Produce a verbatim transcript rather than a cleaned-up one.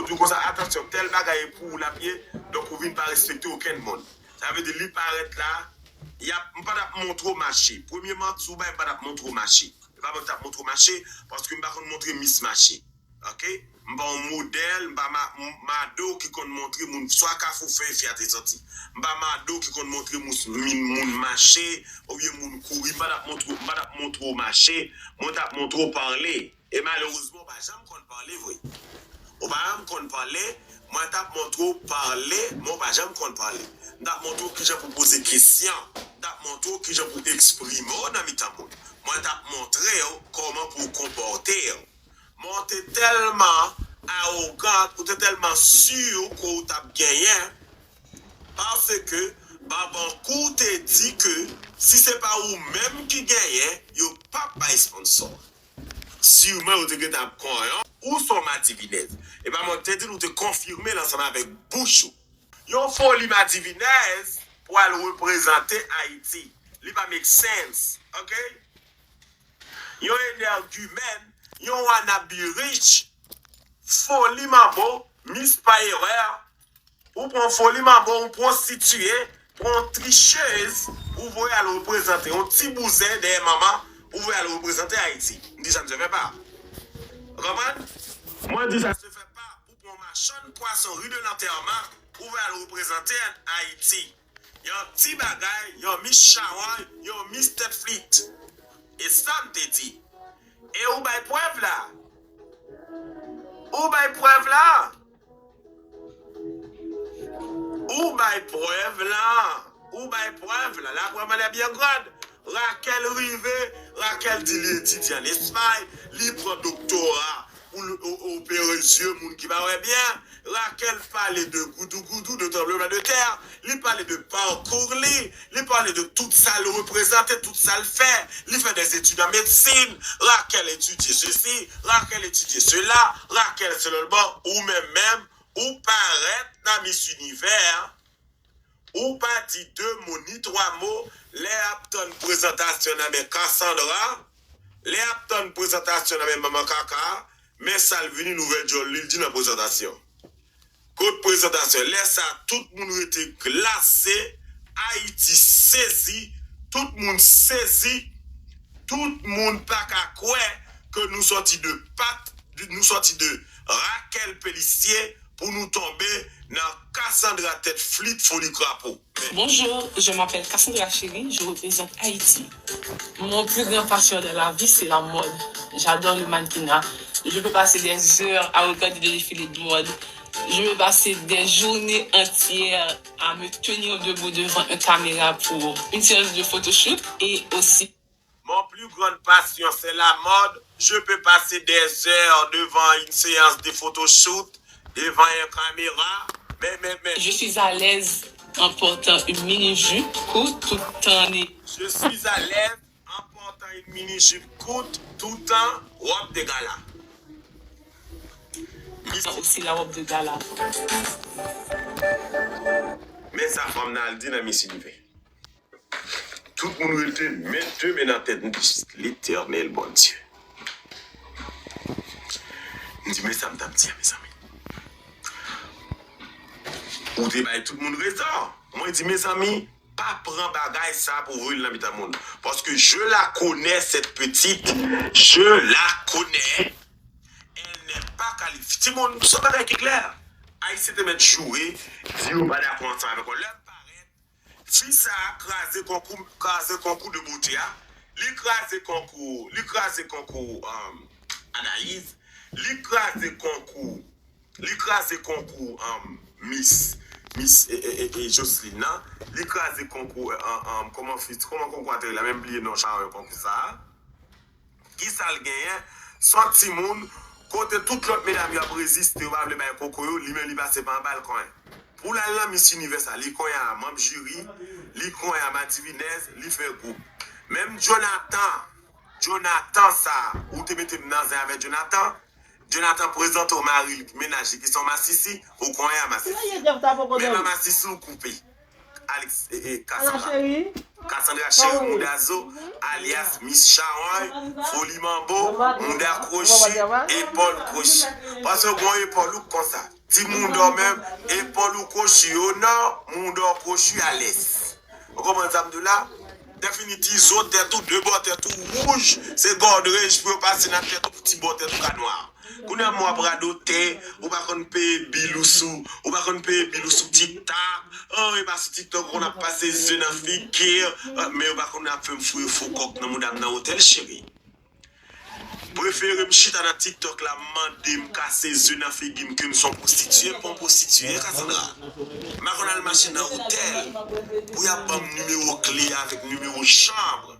Di w konsa, atansyon, tèl bagay e pou ou l ap ye, donk ou vin pa respekte okenn moun. Sa vle di, li parèt la, y ap, m pa t ap montre w mache. Premye manti ou bay, m pa t ap montre w mache. E pa mwen ki t ap montre w mache, paske m pa konn montre mis mache. Oke? M pa yon modèl, m pa ma, m, mado ki konn montre moun swa kafou fèy fiyate soti. M pa mado ki konn montre moun, moun, moun mache, oubyen moun kouri. M pa t ap montre, m pa t ap montre w mache, mwen t ap montre w pale. E malerezman, ou pa janm konn pale vre. Ou pa janm konn pale, mwen t ap montre w pale, men ou pa janm konn pale. M t ap montre w kijan pou poze kesyon. M t ap montre w kijan pou eksprime w nan mitan moun. Mwen t ap montre w kòman pou w konpòte w. Men w te tèlman awogan, ou te tèlman si ke w t ap genyen, paske Babankou te di ke si se pa ou menm ki genyen, yo p ap bay sponsò. Siman yo te gentan ap konyen w, ou se yon madivinèz. E pa mwen ki te di l, ou te konfime l ansanm avèk bouch ou. Yon foli madivinèz pou al reprezante Ayiti. Li pa make sense, oke? Yon enègimèn, yon wannabe rich, foli manbo, mis pa erè, ou pran foli manbo, yon pwostitiye, pran yon trichez, ou voye al reprezante yon ti bouzen dèyè manman, ou voye al reprezante Ayiti. M di ça ne se fait pas. Ou konprann? Mwen di ça se fait pas. Ou pran yon machann pwason ri de lantèman, ou voye al reprezante Ayiti. Yon ti bagay, yon mis chawony, yon mis tèt flit. E sa m te di. E ou bay prèv la. Ou bay prèv la. Ou bay prèv la. Ou bay prèv la. La preuve en est bien grande. Raquel rive, Raquel di li etidye ann Espay, li pran doktora pou l o- opere zye moun ki pa wè byen. Raquel pale de goudougoudou, de tranbleman de tè, li pale de pakou li, li pale de tout sa l reprezante, tout sa l fè. Li fè des études en médecine, Raquel etidye sesi, Raquel etidye sela, Raquel se lòt bò, ou menm menm, ou parèt nan Miss Univers, ou pa di de mo ni twa mo, lè y ap tann prezantasyon nan men Cassandra, lè y ap tann prezantasyon nan men manman kaka, men sa l vini nouvèl djòl li, l di nan prezantasyon. Kot prezantasyon? Lè sa, tout moun rete glase, Ayiti sezi, tout moun sezi, tout moun pa ka kwè ke nou sòti de pat, nou sòti de Raquel Pélissier pou nou tonbe nan Cassandra tèt flit foli krapo. Bonjour, je m'appelle Cassandra Chéry, je représente Haïti. Mon plus grand passion dans la vie, c'est la mode. J'adore le mannequinat. Je peux passer des heures à regarder des défilés de mode. Je peux passer des journées entières à me tenir debout devant une caméra pour une séance de photoshoot et aussi Mon plus grande passion, c'est la mode. Je peux passer des heures devant une séance de photoshoot, devant une caméra. Mais, mais, mais. Je suis à l'aise en portant une mini-jupe courte tout en é- Je suis à l'aise en portant une mini-jupe courte tout en robe de gala. Aussi la robe de gala. Men sa fanm nan al di nan Miss Univers. Tout moun rete men de men nan tèt, m di Letènèl Bondye. M di men sa m t ap di a, mezanmi. Ou te bay tout moun rezon. Mwen di mezanmi, pa pran bagay sa pou voye l nan mitan moun. Paske je la connais cette petite, je la connais. Elle n'est pas qualifiée. Timoun, se yon bagay ki klè. Ayisyen te mèt joure, di yo pa dakò ansanm avèk ou. Lè m parèt, fi sa a kraze konkou, kraze konkou de bote a. Li kraze konkou, li kraze konkou um, Anayiz. Li kraze konkou, li kraze konkou um, Miss, Miss e, e, e, e Joseline nan. Li kraze konkou, um, um, kòman fi, kòman konkou a te rele la, menm bliye non charonyon konkou sa a. Kisa l genyen? Se yon timoun kote tout lòt medam yo ap reziste, yo pa vle bay koko yo, li menm li pase pa anba l konyen. Pou l al nan Miss Univers la, li konyen a manm jiri, li konyen a madivinèz, li fè gwoup. Menm Jonathan, Jonathan sa, ou te mete m nan zen avèk Jonathan, Jonathan prezante w mari l, mennaj li ki se yon masisi, ou konyen a masisi. Menm a masisi ou koupe. Alex, e, e, Cassandra. Cassandra Chérie Moudazo, alyas Miss Chawann, Foli Manbo, Mouda Kwochi, Epòl Kwochi. Paske w gen yon epòl ou k konsa. Ti mouda w menm, epòl ou kwochi o nò, mouda w kwochi a lès. Ou konprann sa m di w la? Definitivman, tèt ou, de bò tèt ou wouj, se gòdrej pou yo pase nan tèt ou pou ti bò tèt ou ka nwa. Kounye a m w ap radotè, ou pa konn peye bil ou sou, ou pa konn peye bil ou sou TikTok. Oh, e pa sou TikTok ou konn ap pase ze nan figi, ah, men yo pa konn ap fè m foure fo kòk nan mouda m nan otèl, cheri. Prefere m chita nan TikTok la, m mande, m kase ze nan figi m ke m se yon pwostitiye, m pa yon pwostitiye, Cassandra. M pa konn al mache nan otèl pou y ap ban m nimewo kle avèk nimewo chanm.